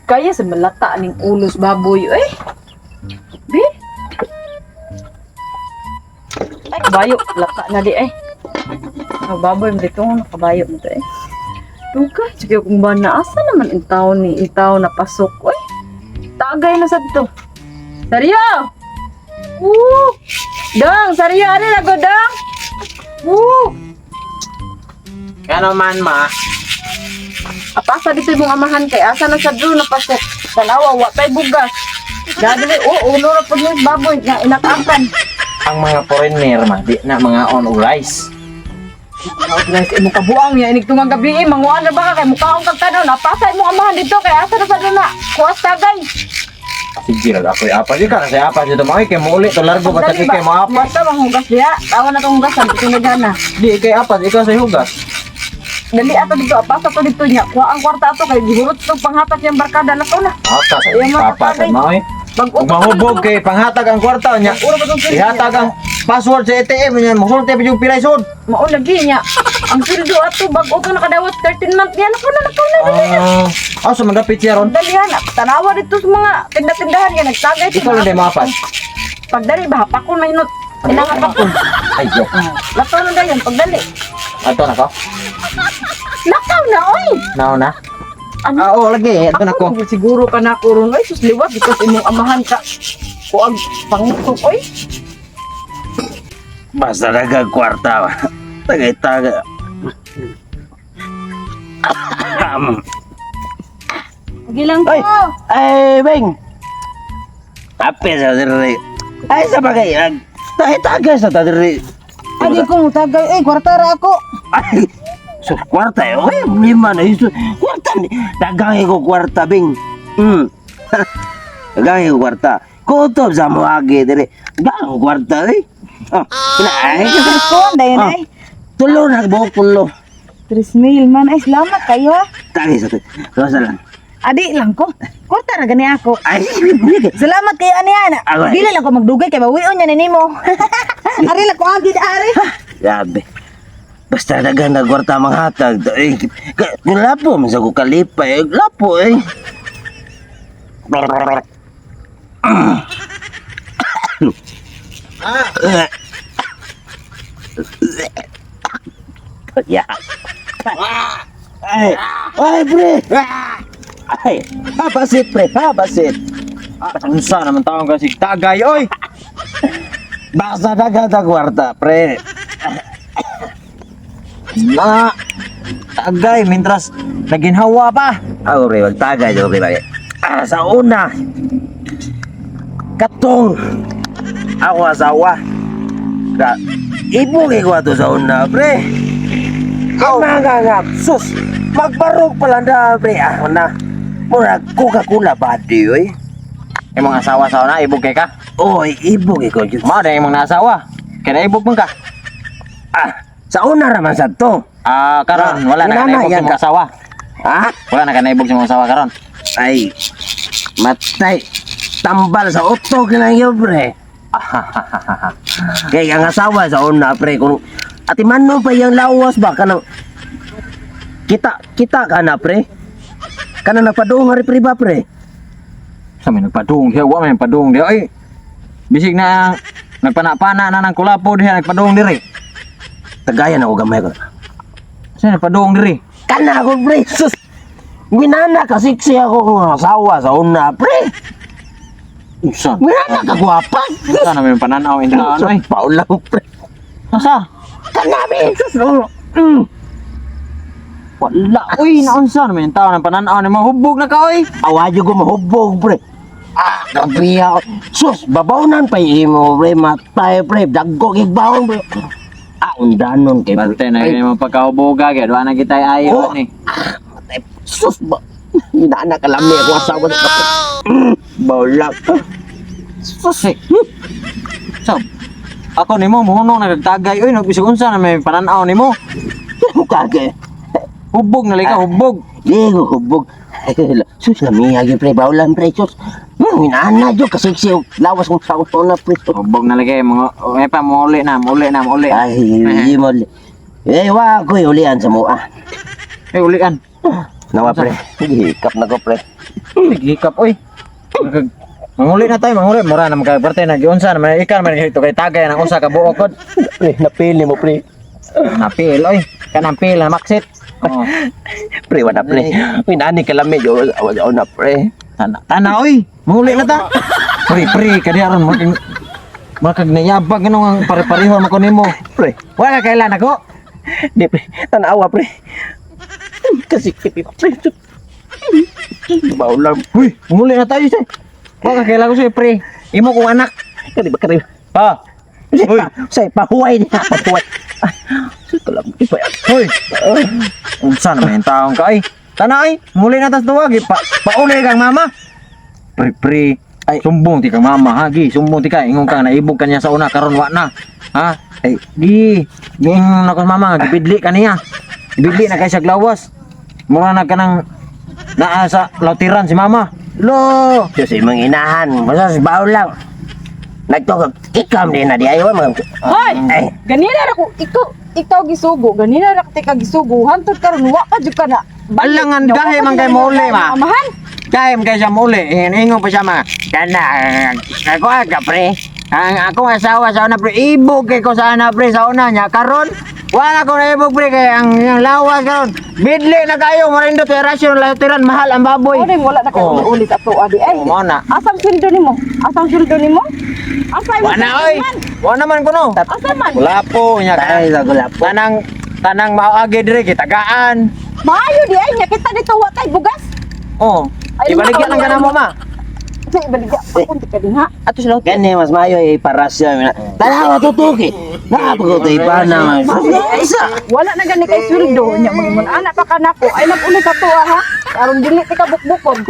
Kaya sa malata ning ulos baboy eh. Bi? Ay, kabayo. Lata na di eh. Oh, baboy mo dito. Nakabayo mo to eh. Dugay. Sige kung ba na asa naman in taon ni in taon na pasok. Uy, tagay na sa to. Saryo! Woo! Dong, saryo, ano na ko, dong? Woo! Kaya naman, ma. Apasa dito imong amahan kay asa na sa drone napasok. Tanawa wa tay bugas. Dali oh ulo ra pud ni baboy nga inakapan. Ang mga foreigner, ma, di na mga on og rice. Guys, imong kabuang niya inig tungang gabi eh manguan ra ba ka kay mukaon kag tanaw napasa imong amahan dito kay asa na sa drone na kuas tagay. Sige ra ako apas ka kasi apas dito mga kay muuli to largo ba Dali kay mo apas. Basta manghugas diha. Tawa na tong hugasan dito na gana. Di kay apas ikaw sa hugas. Dali ato dito apasa to dito niya. Kuha ang kwarta ato kay gihurot tong panghatag niyang barkada lakaw na. Akas Iya, mga apas tagay. ma oy. Bag Ug mahubog kay panghatag ang kwarta niya. Ura ba tong sweldo Ihatag niya? ang password sa ATM niya, mosulti pa yung pilay sud. Mao lagi niya. Ang sweldo ato bag-o to nakadawat 13 month niya. Lakaw na, lakaw na. Dali na. Ah, sa mandapit siya ron. Dalihan, tanawa dito sa mga tinda-tindahan nga nagtagay. Ikaw lang di maapas. Pagdali ba hapakon mahinot. Kailangan pakon. Ay, yo. Lakaw na dayon pagdali. Ato na ko. Lakaw na oy. Nao na. Ano? Ah, oo, lagi. Ato na ko. Ako, siguro ka na ko ron oy sus liwat because imong amahan ka. Kuag pangutok oy. Basta dagang kwarta ba. Tagay-taga. Gilang ko. Ay! Ay, Beng! Ape sa diri. Ay, sa bagay. Tagay-taga sa diri. Adi ko mo tagay eh kwarta ra ako. Ay! So, kwarta eh. Okay, lima na. Iso, kwarta ni. Dagang ko kwarta, Beng. Dagang ko kwarta. Kutob sa muagi diri. Dagang ko kwarta eh. Ah, wala ay. Ko dayon Ah. ay. Tulo na buhok tulo. 3 mil man ay salamat kayo ha. Tagay sa Rosa lang. Adi lang ko. Kwarta ra gani ako. Ay, Salamat kayo ani ana. Agoy. Dili lang ko magdugay kay bawion niya ni nimo. Ari lang ko agi ari. Grabe. Basta dagang nagwarta manghatag. Eh, kung lapo, man sa ko kalipay. Eh, lapo eh. Ya. Ay, ay, pre. Ay, habasit, pre, habasit. Unsa naman taong kasi tagay oy. Basta dagang nagwarta, pre. Na tagay mientras naginhawa pa. Ako pre, magtagay ako pre, bagay. Ah, sa una, katong ako asawa. Ka, ibog ko ato sa una, pre. Mga sus, magbarog pala na, pre. Ah, na. Murag Coca-Cola body, oy. Imong asawa sa una ibog kay ka. Oy, ibog ko. Diyos. Mao na imong naasawa. Kay naibog man ka. Ah, sa una raman sa to. Ah, karon wala na ka Inana, naibog sa yan imong ka. asawa. Ha? Wala na ka naibog sa imong asawa karon. Ay, matay. Tambal sa utok na yun, pre. Kaya ang asawa sa una, pre, kung ati mano pa yung lawas ba kanang kita kita ka na pre kana nagpadung nga pre ba pre Sa may nagpadung diha, wa may nagpadung diha. Ay, bisig na nagpana-pana na ng kulapo diha nagpadung diri. tagayan ako gamay ko Sa nagpadung diri. kana ako pre sus winana ka sexy ako ng asawa sa una pre Unsa? winana ka gwapa Unsa na may pananaw in taon oy. paulang pre Asa? kana pre sus oh. Wala oy, naunsa na may taon ang pananaw ni mahubog na ka oy. Awadyo ko mahubog, pre. Ah, grabe ako. Sus, babawnan pa imo, pre. Matay, pre. Dagko kay bawon, pre. Ah, undanon kay pre. Bante na yun yung pagkahuboga kay wa na kita ayo Oh. ni. Ah, matay. Sus, ba? Inaana kalami ako asawa sa kape. Bawlak. Sus. Eh. So, ako nimo mohunong nagtagay oy nagbisig unsa na may pananaw nimo. Kage. Hubog na lika hubog. Di ko hubog. Sus, lami agi, pre. Bawlan, pre. Sus. Inaana, jo. Kasiksi, lawas kong sa na, pre. Hubog na lagi mga eh pa mo uli na, mo uli na, mo uli. Ay, hindi mo. Eh, wa ko ulian sa mua. Eh ulian. Nawa, pre. Hikap na ko, pre. Hikap oy. Manguli na tayo, manguli. Mura na magkaparte na giunsa naman ikaw man ito kay tagay ng usa ka buok kod. Pre, napili mo, pre. Napil oy. Kanang pil na maksit. Oh. Pre, wala, pre. Uy, nani ka lami, yo. Wala na, pre. Tana, tana oy. Manguli na ta. Pre, pre, kadi aron mo makag nayabag ano ang pare-pareho man ko nimo. Pre, Wala ka kailan ako. di, pre. Tanawa, pre. Kasi, pre. Baulam. Huy, manguli na tayo say. Wala ka kailan ko say pre. Imo kong anak. Kari ba, kari ba? Ha. Uy. Say, pahuway niya. Pahuway. Ah, sus, kalam. Hoy. Unsa naman yung taong ka ay? Tana ay, muli na tas tuwag pa pauli kang mama. Pre pre, Ay. sumbong ti kang mama ha, gi, sumbong ti ka ingon ka naibog kanya sa una karon wa na. Ha? Ay, gi, giingon na ko sa mama nga gibidli ka niya. Gibidli na kay siya glawas. Mura na kanang naa sa lautiran si mama. Lo, Diyos, imong inahan. Basta sa baon lang. Nagtugag, ikam din na di ayaw. Mga... Hoy! Ay, Ganina ra ko ikaw ikaw gisugo, ganina ra ka gisugo. Hantod karon wa pa jud ka na. Balik. Alangan, Wa gahi pa man jud kay na mauli, nimo ma. Amahan. Kaya kay siya muli, ingon pa siya ma. Kana, ako ka pre. Ang akong asawa sa una pre, ibog kay ko sa una pre, sa una niya. Karon, wala ko na ibog pre, kay ang lawas karon. Bidli na kayo, marindo te rasyon latiran, mahal ang baboy. Ore wala na kay Oh. uli sa ato adi. Ay, Oh, mao na. asang sweldo nimo? Asang sweldo nimo? Asa imong Wala oy. man? Wala man kuno. Asa man? Wala po nya. tayo sa gulapo. Tanang tanang maoagi dire gitagaan. Maayo di ay nya kita dito wa kay bugas. Oh. Ay, Ibaligya lang ka na mo ma. Sa ibaligya pa kunti ka din ha. Ato sila. Gani, mas mayo iparasya. Tanawa tutuki. Napagoto ipana. Isa. Wala na gani kay sweldo nya mangingon anak pa kanako. Ay nag-uli sa tuwa ha. Aron dili ti ka bukbukon.